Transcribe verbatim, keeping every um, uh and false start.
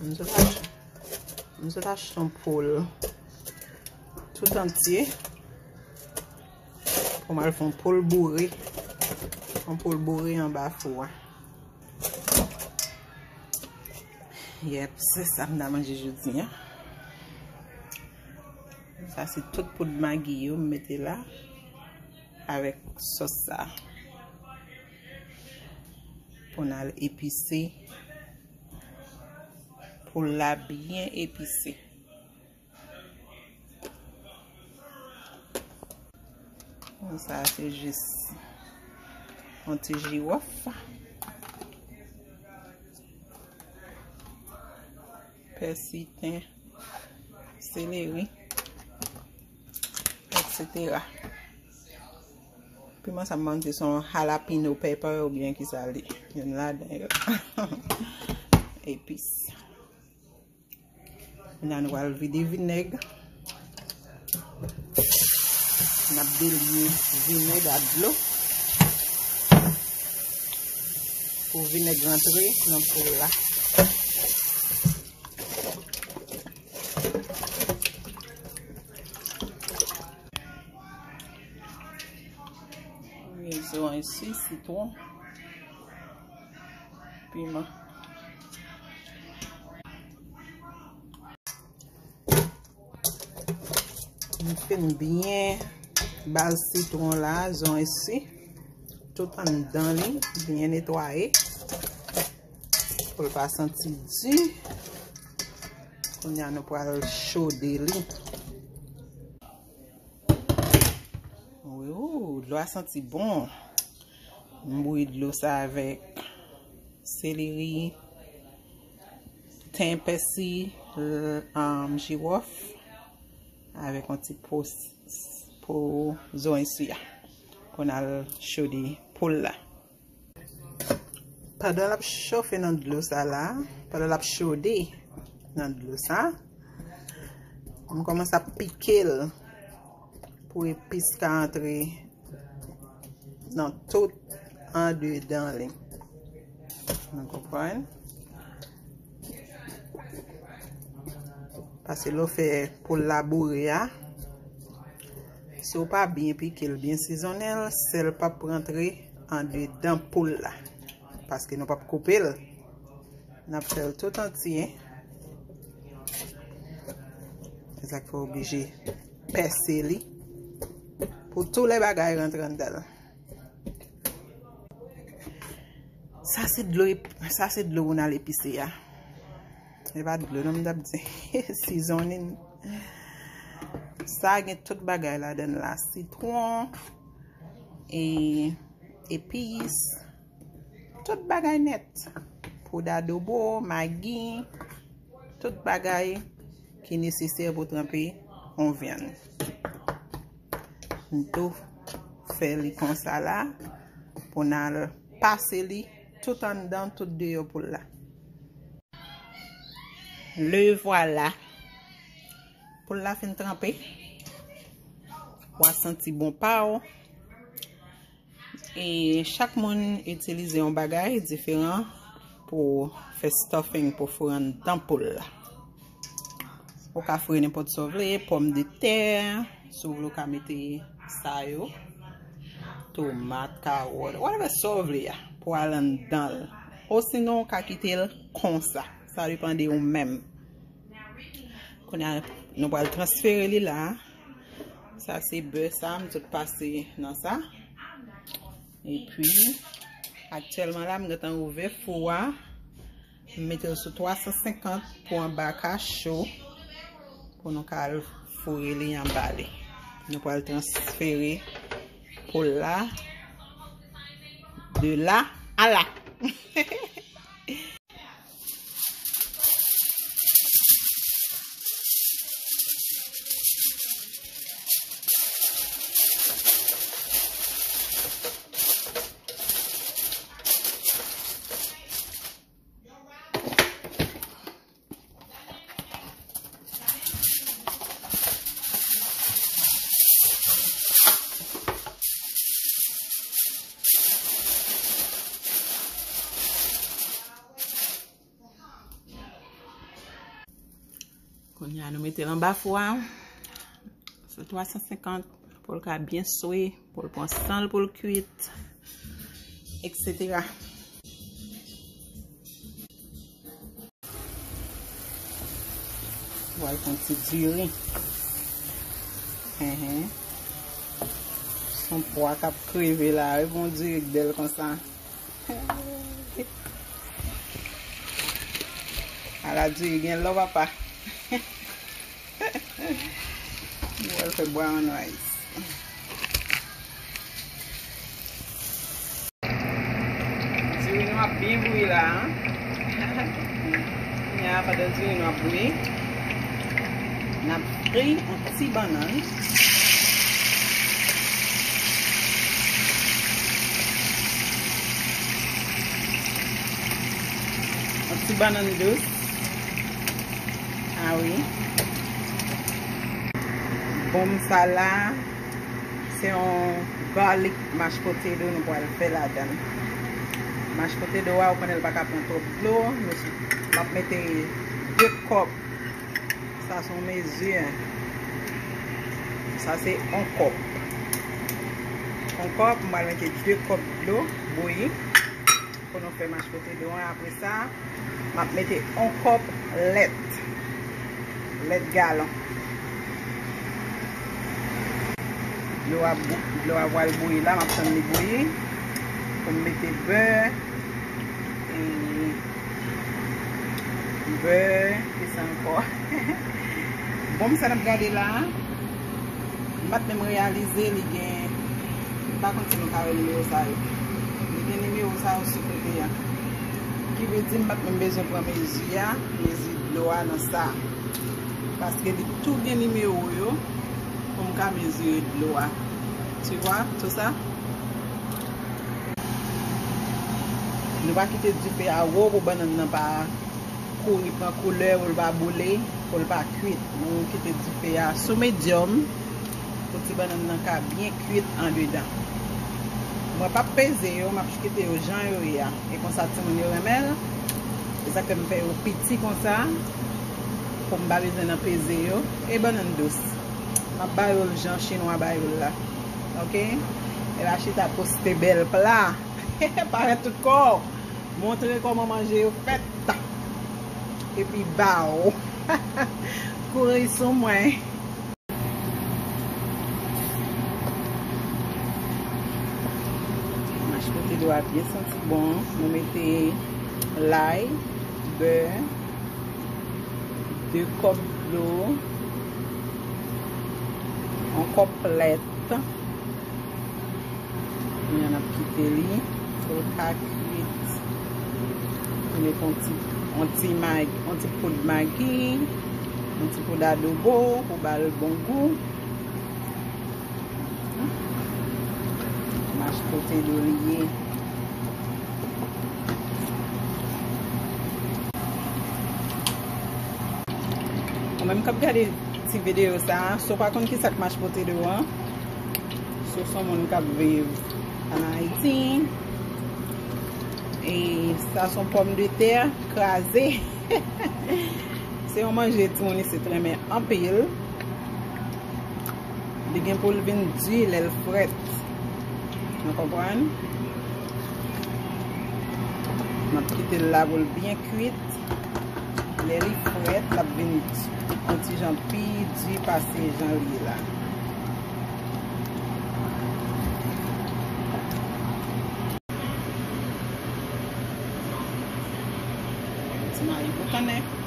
M sot achte, m sot achte yon poul tout antye pou m al fè yon poul boure. Yon poul boure anba fou a. Yep, se sa m ta manje jodi a. Sa se tout poud magi yo m mete la avèk sòs sa. Pou n al epise. Poul la byen epise. Sa se jis yon ti jiwòf, pèsi, ten, seleri, etsetera. Piman sa m panse se yon jalapeno pepper oubyen kisa li. Youn ladan yo. Epis. Kounye a nou pral vide vinèg. N ap delye vinèg ak dlo pou vinèg rantre nan poul la. Rezon isi, sitwon, piman. M fin byen bal sitwon la, zonsi, tout anndan li, byen netwaye. Pou l pa santi di. Kounye a nou pral chode li. Wi, ou, dlo a santi bon. M bouyi dlo sa avèk seleri, ten, pèsi, l-, um, jiwòf, avèk yon ti po, po zonsi a. Pou n al chode poul la. Pandan l ap chofe nan dlo sa la, pandan l ap chode nan dlo sa, m kòmanse ap pike l pou epis ka antre nan tout andedan li. Nou konprann? Paske lè w fè poul la boure a, si w pa byen pike l, byen sezonnen l, sèl p ap rantre andedan poul la. Paske nou p ap koupe l. N ap fè l tout antye. Se sa k fè w oblije pèse li. Pou tout lè bagay rantre anndan l. Sa se dlo ep-, sa se dlo pou n al epise a. E pa dlo non m t ap di. Seasoning. Sa gen tout bagay ladan l la. Sitwon, e, epis, tout bagay nèt. Poud adobo, magi, tout bagay ki nesesè pou tranpe yon vyann. M tou fè li konsa la pou n al pase li tout anndan, tout deyò poul la. Le vwala. Poul la fin tranpe. W a santi bon pa w. E chak moun itilize yon bagay diferan pou fè stuffing, pou foure anndan poul la. Ou ka foure nenpòt sa w vle, pòmdetè, si w vle w ka mete sa yo, tomat, kawòt, whatever sa w vle a, pou al anndan l. Osinon, w ka kite l konsa. Sa depann de ou menm. Kounye a, nou pral transfere li la. Sa se bè sa, m tout pase nan sa. Epi, aktyèlman la, m gentan ouvè fou a. M mete l sou twa san senkant pou anba ka cho. Pou nou ka al foure li anba li. Nou pral transfere poul la de la a la. Kounye a nou mete l anba fou a. Sou twa san senkant, pou l ka byen swe, pou l pran san l, pou l kwit, etsetera. Pral pran ti diri. Enhen. Son pwa k ap kreve la, wi, bon diri k bèl konsa. Ala diri gen lò, papa. Mwen fè brown rice. Diri nou ap byen bouyi la, an. Kounye a, pandan diri nou ap bouyi, n ap fri yon ti bannann. Yon ti bannann dous. Ah wi. Bonm sa la, se yon garlic mashed potato nou pral fè ladan l. Mashed potato a, ou konnen l pa ka pran twòp dlo. Nou, m ap mete de kòp. Sa se yon mezi. Sa se yon kòp. Yon kòp, m pral mete de kòp dlo bouyi. Pou nou fè mashed potato an. Apre sa, m ap mete yon kòp lèt. Lèt galon. Dlo a bou-, dlo a pral bouyi la, m ap tann li bouyi. Pou m mete bè. E bè, kisa ankò? Bonm sa n ap gade la, m pa t menm reyalize li gen, m pa konn si nou ka wè nimewo sa yo. Li gen nimewo sa yo sou kote a. Ki vle di m pa t menm bezwen pran mezi a, mezi dlo a nan sa. Paske li tou gen nimewo yo pou m ka mezire dlo a. Tu vois, tout sa? Nou pa kite dife a wo pou bannann nan pa kouri pran koulè, pou l pa boule, pou l pa kwit. Nou kite dife a sou medyòm pou ti bannann nan ka byen kwit andedan. Mwen p ap peze yo, m ap kite yo jan yo ye a. E konsa timoun yo renmen l. Se sa k fè m fè yo piti konsa, pou m pa bezwen nan peze yo. E bannann dous. M ap ba yo l jan chinwa ba yo l la. Oke? E la chita poste bèl pla. Parèt tout kò w. Montre kòman manje yo fèt. Epi ba w. Kouri sou mwen. Mashed potato a byen santi bon. Nou mete lay, bè, de kòp dlo, yon kòp lèt. Kounye a n ap kite li pou l ka kwit. Nou met yon ti, yon ti mag-, yon ti poud magi, yon ti poud adobo pou ba l bon gou. Mashed potato li ye. Ou menm k ap gade ti videyo sa a, si w pa konn kisa k mashed potato an, si w se yon moun k ap viv ann Ayiti, e sa se yon pòmdetè kraze. Se yon manje timoun isit renmen anpil. Li gen pou l vin di lè l frèt. Nou konprann? M ap kite l la pou l byen kwit. Lè li frèt, l ap vin yon ti jan pi di pase jan l ye la. Ti mari boukannen.